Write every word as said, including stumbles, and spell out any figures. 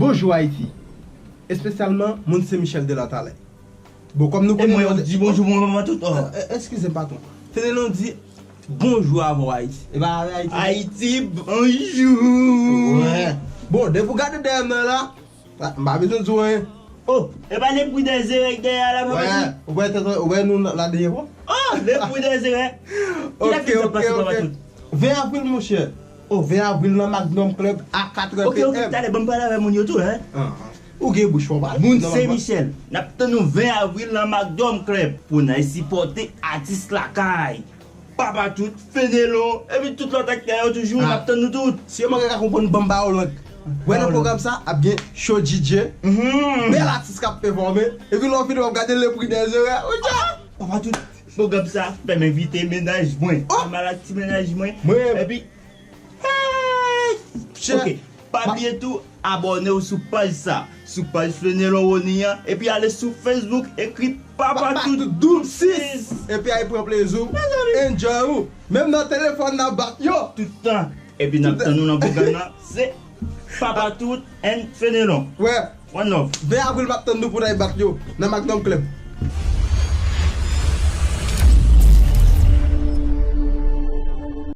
Bonjou Ayiti. Espesyalman moun Sen Michèl de la Talè. Bon, kòm nou konnen, mwen, yo di bonjou, bon, bon, tout. Oh. Eskize m, patwon. Fenelon di bonjou avè w, Ayiti. E pa avè Ayiti. Ayiti, bonjou. Bon, depi w gade dèyè m nan la, m pa bezwen di w anyen. Oh, e pa le bri dèzere k dèyè a la, papa. Ou wè, ou wè nou la dèyè, bon? Oh, le bri dèzere. Kilè k fin sa pase, papa tout? Ven avril, monchè. Oh, ven avril nan Magnum Club a katrè p m. Ok, ok, talè, ban m pale avè moun yo tou, hein? Ou gen bouch fò pale. Moun Sen Michèl, n ap tann nou ven avril nan Magnum Club pou n al sipòte atis lakay. Papa tout, Fenelon, epi tout lòt aktè yo toujou, n ap tann nou tout. Si yo manke ka konprann, ban m ba yo lang. Wè nan pwogram sa, ap gen show D J. Bèl atis k ap pèfòme. Epi lè w fini, w ap gade le bri dèzere. Papa tout, pwogram sa, fè m envite mennaj mwen. Al ak ti mennaj mwen. Epi, hey! Ok, pa bliye tou, abòne w sou paj sa, sou paj Fenelon Rony an, epi ale sou Facebook, ekri Papa tout doub sis. Epi al pran plezi w, enjoy ou. Menm nan telefòn n ap bat yo. Tout tan. Epi n ap tann nou nan pwogram nan, se Papa tout and Fenelon. Wè. One love. Ven avril m ap tann nou pou n al bat yo nan Magnum Club.